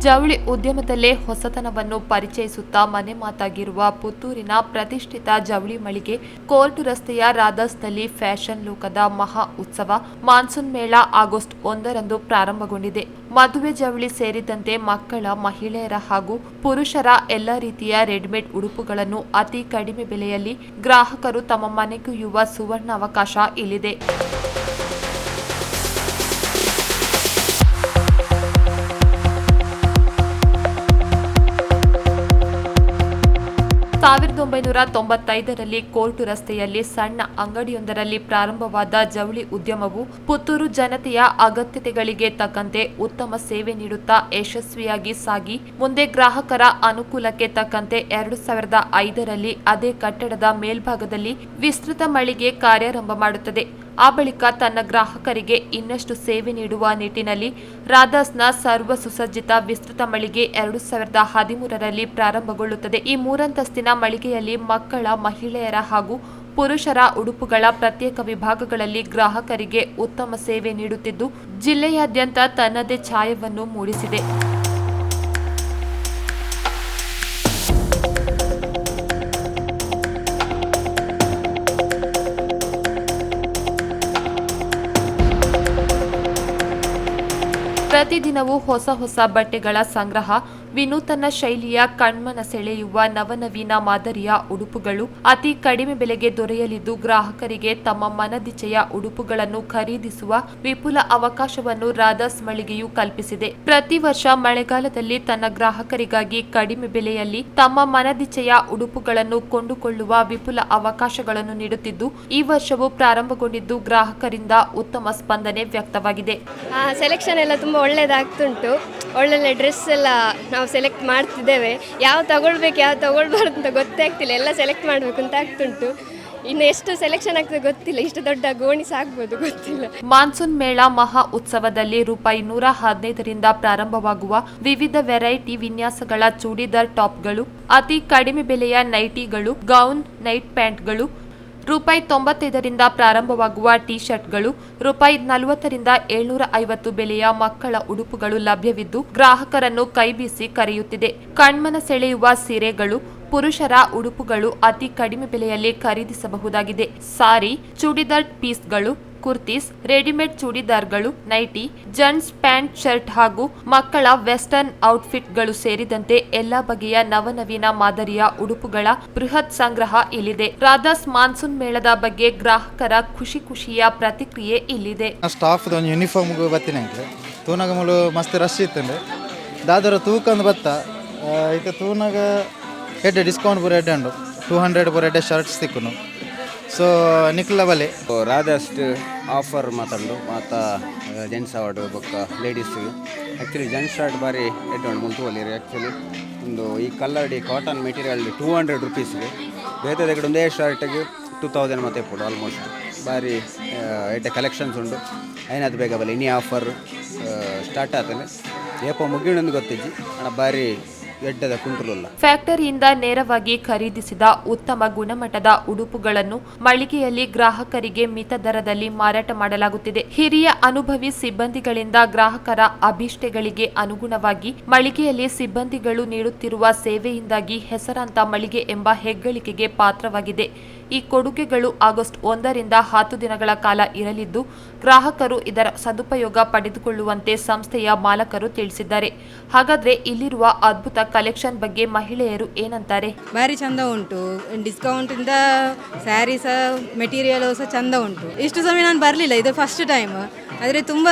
ಜವಳಿ ಉದ್ಯಮದಲ್ಲೇ ಹೊಸತನವನ್ನು ಪರಿಚಯಿಸುತ್ತಾ ಮನೆ ಮಾತಾಗಿರುವ ಪುತ್ತೂರಿನ ಪ್ರತಿಷ್ಠಿತ ಜವಳಿ ಮಳಿಗೆ ಕೋರ್ಟ್ ರಸ್ತೆಯ ರಾಧಾಸ್ನಲ್ಲಿ ಫ್ಯಾಷನ್ ಲೋಕದ ಮಹಾ ಉತ್ಸವ ಮಾನ್ಸೂನ್ ಮೇಳ ಆಗಸ್ಟ್ 1ರಂದು ಪ್ರಾರಂಭಗೊಂಡಿದೆ. ಮದುವೆ ಜವಳಿ ಸೇರಿದಂತೆ ಮಕ್ಕಳ, ಮಹಿಳೆಯರ ಹಾಗೂ ಪುರುಷರ ಎಲ್ಲ ರೀತಿಯ ರೆಡಿಮೇಡ್ ಉಡುಪುಗಳನ್ನು ಅತಿ ಕಡಿಮೆ ಬೆಲೆಯಲ್ಲಿ ಗ್ರಾಹಕರು ತಮ್ಮ ಮನೆಗೊಯ್ಯುವ ಸುವರ್ಣ ಅವಕಾಶ ಇಲ್ಲಿದೆ. 1995ರಲ್ಲಿ ಕೋರ್ಟ್ ರಸ್ತೆಯಲ್ಲಿ ಸಣ್ಣ ಅಂಗಡಿಯೊಂದರಲ್ಲಿ ಪ್ರಾರಂಭವಾದ ಜವಳಿ ಉದ್ಯಮವು ಪುತ್ತೂರು ಜನತೆಯ ಅಗತ್ಯತೆಗಳಿಗೆ ತಕ್ಕಂತೆ ಉತ್ತಮ ಸೇವೆ ನೀಡುತ್ತಾ ಯಶಸ್ವಿಯಾಗಿ ಸಾಗಿ ಮುಂದೆ ಗ್ರಾಹಕರ ಅನುಕೂಲಕ್ಕೆ ತಕ್ಕಂತೆ 2005ರಲ್ಲಿ ಅದೇ ಕಟ್ಟಡದ ಮೇಲ್ಭಾಗದಲ್ಲಿ ವಿಸ್ತೃತ ಮಳಿಗೆ ಕಾರ್ಯಾರಂಭ ಮಾಡುತ್ತದೆ. ಆ ಬಳಿಕ ತನ್ನ ಗ್ರಾಹಕರಿಗೆ ಇನ್ನಷ್ಟು ಸೇವೆ ನೀಡುವ ನಿಟ್ಟಿನಲ್ಲಿ ರಾಧಾಸ್ನ ಸರ್ವ ಸುಸಜ್ಜಿತ ವಿಸ್ತೃತ ಮಳಿಗೆ 2013ರಲ್ಲಿ ಪ್ರಾರಂಭಗೊಳ್ಳುತ್ತದೆ. ಈ ಮೂರಂತಸ್ತಿನ ಮಳಿಗೆಯಲ್ಲಿ ಮಕ್ಕಳ, ಮಹಿಳೆಯರ ಹಾಗೂ ಪುರುಷರ ಉಡುಪುಗಳ ಪ್ರತ್ಯೇಕ ವಿಭಾಗಗಳಲ್ಲಿ ಗ್ರಾಹಕರಿಗೆ ಉತ್ತಮ ಸೇವೆ ನೀಡುತ್ತಿದ್ದು, ಜಿಲ್ಲೆಯಾದ್ಯಂತ ತನ್ನದೇ ಛಾಯವನ್ನು ಮೂಡಿಸಿದೆ. ಪ್ರತಿದಿನವೂ ಹೊಸ ಹೊಸ ಬಟ್ಟೆಗಳ ಸಂಗ್ರಹ, ವಿನೂತನ ಶೈಲಿಯ ಕಣ್ಮನ ಸೆಳೆಯುವ ನವನವೀನ ಮಾದರಿಯ ಉಡುಪುಗಳು ಅತಿ ಕಡಿಮೆ ಬೆಲೆಗೆ ದೊರೆಯಲಿದ್ದು, ಗ್ರಾಹಕರಿಗೆ ತಮ್ಮ ಮನದಿಚ್ಛೆಯ ಉಡುಪುಗಳನ್ನು ಖರೀದಿಸುವ ವಿಪುಲ ಅವಕಾಶವನ್ನು ರಾಧಾಸ್ ಮಳಿಗೆಯು ಕಲ್ಪಿಸಿದೆ. ಪ್ರತಿ ವರ್ಷ ಮಳೆಗಾಲದಲ್ಲಿ ತನ್ನ ಗ್ರಾಹಕರಿಗಾಗಿ ಕಡಿಮೆ ಬೆಲೆಯಲ್ಲಿ ತಮ್ಮ ಮನದಿಚ್ಛೆಯ ಉಡುಪುಗಳನ್ನು ಕೊಂಡುಕೊಳ್ಳುವ ವಿಪುಲ ಅವಕಾಶಗಳನ್ನು ನೀಡುತ್ತಿದ್ದು, ಈ ವರ್ಷವೂ ಪ್ರಾರಂಭಗೊಂಡಿದ್ದು ಗ್ರಾಹಕರಿಂದ ಉತ್ತಮ ಸ್ಪಂದನೆ ವ್ಯಕ್ತವಾಗಿದೆ. ಸೆಲೆಕ್ಷನ್ ಎಲ್ಲ ತುಂಬ ಒಳ್ಳೆಯದಾಗ್ತುಂಟು. ಒಳ್ಳೊಳ್ಳೆ ಡ್ರೆಸ್ ಎಲ್ಲ ನಾವು ಸೆಲೆಕ್ಟ್ ಮಾಡ್ತಿದ್ದೇವೆ. ಯಾವ ತಗೊಳ್ಬೇಕು, ಯಾವ ತಗೊಳ್ಬಾರ್ದು ಅಂತ ಗೊತ್ತೇ ಆಗ್ತಿಲ್ಲ. ಎಲ್ಲ ಸೆಲೆಕ್ಟ್ ಮಾಡಬೇಕು ಅಂತ ಆಗ್ತುಂಟು. ಇನ್ನು ಎಷ್ಟು ಸೆಲೆಕ್ಷನ್ ಆಗ್ತದೆ ಗೊತ್ತಿಲ್ಲ. ಇಷ್ಟು ದೊಡ್ಡ ಗೋಣಿ ಸಾಕ್ಬೋದು ಗೊತ್ತಿಲ್ಲ. ಮಾನ್ಸೂನ್ ಮೇಳ ಮಹಾ ಉತ್ಸವದಲ್ಲಿ ₹115ರಿಂದ ಪ್ರಾರಂಭವಾಗುವ ವಿವಿಧ ವೆರೈಟಿ ವಿನ್ಯಾಸಗಳ ಚೂಡಿದಾರ್ ಟಾಪ್ಗಳು, ಅತಿ ಕಡಿಮೆ ಬೆಲೆಯ ನೈಟಿಗಳು, ಗೌನ್, ನೈಟ್ ಪ್ಯಾಂಟ್ಗಳು, ₹95ರಿಂದ ಪ್ರಾರಂಭವಾಗುವ ಟಿ ಶರ್ಟ್ಗಳು, ₹40ರಿಂದ 750 ಬೆಲೆಯ ಮಕ್ಕಳ ಉಡುಪುಗಳು ಲಭ್ಯವಿದ್ದು ಗ್ರಾಹಕರನ್ನು ಕೈಬೀಸಿ ಕರೆಯುತ್ತಿದೆ. ಕಣ್ಮನ ಸೆಳೆಯುವ ಸೀರೆಗಳು, ಪುರುಷರ ಉಡುಪುಗಳು ಅತಿ ಕಡಿಮೆ ಬೆಲೆಯಲ್ಲಿ ಖರೀದಿಸಬಹುದಾಗಿದೆ. ಸಾರಿ, ಚೂಡಿದಾರ್ ಪೀಸ್ಗಳು, ಕುರ್ತೀಸ್, ರೆಡಿಮೇಡ್ ಚೂಡಿದಾರ್ಗಳು, ನೈಟಿ, ಜೆಂಟ್ಸ್ ಪ್ಯಾಂಟ್ ಶರ್ಟ್ ಹಾಗೂ ಮಕ್ಕಳ ವೆಸ್ಟರ್ನ್ ಔಟ್ಫಿಟ್ಗಳು ಸೇರಿದಂತೆ ಎಲ್ಲಾ ಬಗೆಯ ನವನವೀನ ಮಾದರಿಯ ಉಡುಪುಗಳ ಬೃಹತ್ ಸಂಗ್ರಹ ಇಲ್ಲಿದೆ. ರಾಧಾಸ್ ಮಾನ್ಸೂನ್ ಮೇಳದ ಬಗ್ಗೆ ಗ್ರಾಹಕರ ಖುಷಿ ಖುಷಿಯ ಪ್ರತಿಕ್ರಿಯೆ ಇಲ್ಲಿದೆ. ಸ್ಟಾಫ್ದ ಒಂಜಿ ಯೂನಿಫಾರ್ಮ್ಗೆ ಬತ್ತಿನ ತೂನಾಗ ಮೂಲು ಮಸ್ತ್ ರಶ್ ಇತ್ತಂಡೆ ದಾದರ ತೂಕಂದು ಬತ್ತ ಇತ್ತೆ ತೂನಾಗ ಎಡ್ಡೆ ಡಿಸ್ಕೌಂಟ್ ಪೂರ ಎಡ್ಡೆ ಉಂಡು. 200 ಪೂರ ಎಡ್ಡೆ ಶರ್ಟ್ಸ್ ತಿಕ್ಕುನು. ಸೊ ನಿಕ್ಲ ಬಲೆ. ರಾಧಾಸ್ಟ್ ಆಫರ್ ಮಾತಾಡು ಮಾತ ಜೆಂಟ್ಸ್ ಅವಾರ್ಡ್ ಬೊಕ್ಕ ಲೇಡೀಸ್. ಆ್ಯಕ್ಚುಲಿ ಜೆಂಟ್ಸ್ ಶರ್ಟ್ ಬಾರಿ ಎಡ್ಡೆ ಉಂಡು ಮುಲ್ತುವಲ್ಲಿರು. ಆ್ಯಕ್ಚುಲಿ ಒಂದು ಈ ಕಲ್ಲರ್ಡಿ ಕಾಟನ್ ಮೆಟೀರಿಯಲ್ 200 ರುಪೀಸ್ಗೆ. ಬೇತೆ ಕಡೆ ಒಂದೇ ಶರ್ಟಿಗೆ 2000 ಮತ್ತೆ ಇಪ್ಪುಡು ಆಲ್ಮೋಸ್ಟ್. ಬಾರಿ ಎಡ್ಡೆ ಕಲೆಕ್ಷನ್ಸ್ ಉಂಡು. ಏನಾದ್ರು ಬೇಗ ಬಲೆ. ಇನಿ ಆಫರ್ ಸ್ಟಾರ್ಟ್ ಆತನೆ, ಏಪ ಮುಗಿಯಣಂದು ಗೊತ್ತಿಜ್ಜಿ ಅಣ್ಣ. ಬಾರಿ ಎಡ್ಡೆದ ಕುಂಟುಲುಲ್ಲ. ಫ್ಯಾಕ್ಟರಿಯಿಂದ ನೇರವಾಗಿ ಖರೀದಿಸಿದ ಉತ್ತಮ ಗುಣಮಟ್ಟದ ಉಡುಪುಗಳನ್ನು ಮಳಿಗೆಯಲ್ಲಿ ಗ್ರಾಹಕರಿಗೆ ಮಿತ ದರದಲ್ಲಿ ಮಾರಾಟ ಮಾಡಲಾಗುತ್ತಿದೆ. ಹಿರಿಯ ಅನುಭವಿ ಸಿಬ್ಬಂದಿಗಳಿಂದ ಗ್ರಾಹಕರ ಅಭೀಷ್ಟಗಳಿಗೆ ಅನುಗುಣವಾಗಿ ಮಳಿಗೆಯಲ್ಲಿ ಸಿಬ್ಬಂದಿಗಳು ನೀಡುತ್ತಿರುವ ಸೇವೆಯಿಂದಾಗಿ ಹೆಸರಾಂತ ಮಳಿಗೆ ಎಂಬ ಹೆಗ್ಗಳಿಕೆಗೆ ಪಾತ್ರವಾಗಿದೆ. ಈ ಕೊಡುಗೆಗಳು ಆಗಸ್ಟ್ 1ರಿಂದ 10 ದಿನಗಳ ಕಾಲ ಇರಲಿದ್ದು, ಗ್ರಾಹಕರು ಇದರ ಸದುಪಯೋಗ ಪಡೆದುಕೊಳ್ಳುವಂತೆ ಸಂಸ್ಥೆಯ ಮಾಲಕರು ತಿಳಿಸಿದ್ದಾರೆ. ಹಾಗಾದ್ರೆ ಇಲ್ಲಿರುವ ಅದ್ಭುತ ಕಲೆಕ್ಷನ್ ಬಗ್ಗೆ ಮಹಿಳೆಯರು ಏನಂತಾರೆ? ಭಾರಿ ಚಂದ ಉಂಟು. ಡಿಸ್ಕೌಂಟಿಂದ ಸ್ಯಾರಿ ಸಹ ಮೆಟೀರಿಯಲ್ ಸಹ ಚಂದ ಉಂಟು. ಇಷ್ಟು ಸಮಯ ನಾನು ಬರಲಿಲ್ಲ, ಇದು ಫಸ್ಟ್ ಟೈಮ್. ಆದರೆ ತುಂಬ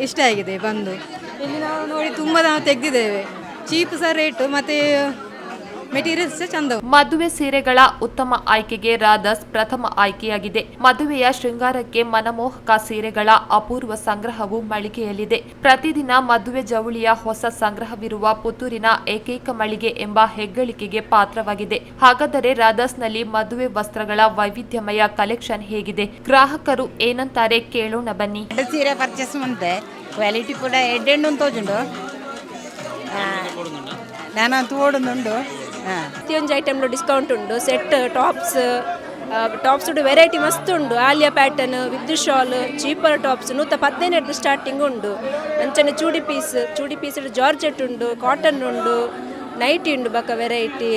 ಇಷ್ಟ ಆಗಿದೆ ಬಂದು. ಇಲ್ಲಿ ನಾವು ನೋಡಿ ತುಂಬ ನಾವು ತೆಗೆದಿದ್ದೇವೆ. ಚೀಪ್ ಸಹ ರೇಟು ಮತ್ತು ಮೆಟೀರಿಯಲ್ಸ್ ಸಹ ಚಂದ. ಮದುವೆ ಸೀರೆಗಳ ಉತ್ತಮ ಆಯ್ಕೆಗೆ ರಾಧಾಸ್ ಪ್ರಥಮ ಆಯ್ಕೆಯಾಗಿದೆ. ಮದುವೆಯ ಶೃಂಗಾರಕ್ಕೆ ಮನಮೋಹಕ ಸೀರೆಗಳ ಅಪೂರ್ವ ಸಂಗ್ರಹವು ಮಳಿಗೆಯಲ್ಲಿದೆ. ಪ್ರತಿದಿನ ಮದುವೆ ಜವಳಿಯ ಹೊಸ ಸಂಗ್ರಹವಿರುವ ಪುತ್ತೂರಿನ ಏಕೈಕ ಮಳಿಗೆ ಎಂಬ ಹೆಗ್ಗಳಿಕೆಗೆ ಪಾತ್ರವಾಗಿದೆ. ಹಾಗಾದರೆ ರಾಧಾಸ್ನಲ್ಲಿ ಮದುವೆ ವಸ್ತ್ರಗಳ ವೈವಿಧ್ಯಮಯ ಕಲೆಕ್ಷನ್ ಹೇಗಿದೆ, ಗ್ರಾಹಕರು ಏನಂತಾರೆ ಕೇಳೋಣ ಬನ್ನಿ. ಸೀರೆ ಪರ್ಚೇಸ್ ಮಂತೆ ಕ್ವಾಲಿಟಿ ಕೂಡ ಎಡ್ಡೆಂಡು ತೋಜುಂಡು ನಾನು ತೋಡುಂದುಂಡು. ಪ್ರತಿಯೊಂದು ಐಟಮ್ಲು ಡಿಸ್ಕೌಂಟ್ ಉಂಟು. Set, tops, ಟಾಪ್ಸ್ ವೆರೈಟಿ ಮಸ್ತ್ ಉಂಡು. Alia pattern with shawl, cheaper tops 115ರ್ದು starting ಉಂಡು. ಅಂಚನೆ ಚೂಡಿ ಪೀಸ್, ಚೂಡಿ ಪೀಸ್ ಜಾರ್ಜೆಟ್ ಉಂಡು, ಕಾಟನ್ ಉಂಡು, ನೈಟಿ ಉಂಡು, ಬೊಕ ವೆರೈಟಿ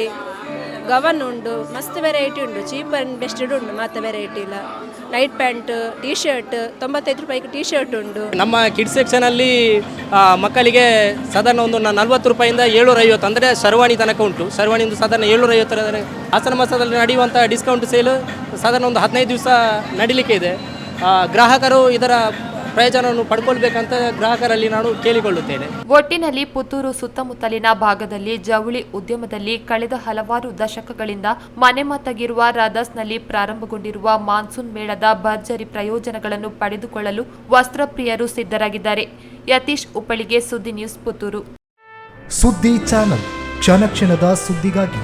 ಗವನ್ ಉಂಡು, ಮಸ್ತ್ ವೆರೈಟಿ ಉಂಡು. ಚೀಪ್ ಆ್ಯಂಡ್ ಬೆಸ್ಟ್ ಉಂಡು ಮಾತ ವೆರೈಟಿಲ. ನೈಟ್ ಪ್ಯಾಂಟ್, ಟೀ ಶರ್ಟ್, 95 ರೂಪಾಯಿಗೆ ಟೀ ಶರ್ಟ್ ಉಂಡು. ನಮ್ಮ ಕಿಡ್ಸ್ ಸೆಕ್ಷನಲ್ಲಿ ಮಕ್ಕಳಿಗೆ ಸಾಧಾರಣ ಒಂದು 40 ರೂಪಾಯಿಂದ 750, ಅಂದರೆ ಶರ್ವಾಣಿ ತನಕ ಉಂಟು. ಶರ್ವಾಣಿ ಒಂದು ಸಾಧಾರಣ 750ರ. ಆಷಾಢ ಮಾಸದಲ್ಲಿ ನಡೆಯುವಂಥ ಡಿಸ್ಕೌಂಟ್ ಸೇಲ್ ಸಾಧಾರಣ ಒಂದು 15 ದಿವಸ ನಡೀಲಿಕ್ಕೆ ಇದೆ. ಗ್ರಾಹಕರು ಇದರ ಪ್ರಯೋಜನವನ್ನು ಪಡ್ಕೊಳ್ಬೇಕಂತ ಗ್ರಾಹಕರಲ್ಲಿ ನಾನು ಕೇಳಿಕೊಳ್ಳುತ್ತೇನೆ. ಒಟ್ಟಿನಲ್ಲಿ ಪುತ್ತೂರು ಸುತ್ತಮುತ್ತಲಿನ ಭಾಗದಲ್ಲಿ ಜವಳಿ ಉದ್ಯಮದಲ್ಲಿ ಕಳೆದ ಹಲವಾರು ದಶಕಗಳಿಂದ ಮನೆಮಾತಾಗಿರುವ ರಾಧಾಸ್ನಲ್ಲಿ ಪ್ರಾರಂಭಗೊಂಡಿರುವ ಮಾನ್ಸೂನ್ ಮೇಳದ ಭರ್ಜರಿ ಪ್ರಯೋಜನಗಳನ್ನು ಪಡೆದುಕೊಳ್ಳಲು ವಸ್ತ್ರಪ್ರಿಯರು ಸಿದ್ಧರಾಗಿದ್ದಾರೆ. ಯತೀಶ್ ಉಪ್ಪಳಿಗೆ, ಸುದ್ದಿ ನ್ಯೂಸ್, ಪುತ್ತೂರು. ಸುದ್ದಿ ಚಾನಲ್, ಕ್ಷಣ ಕ್ಷಣದ ಸುದ್ದಿಗಾಗಿ.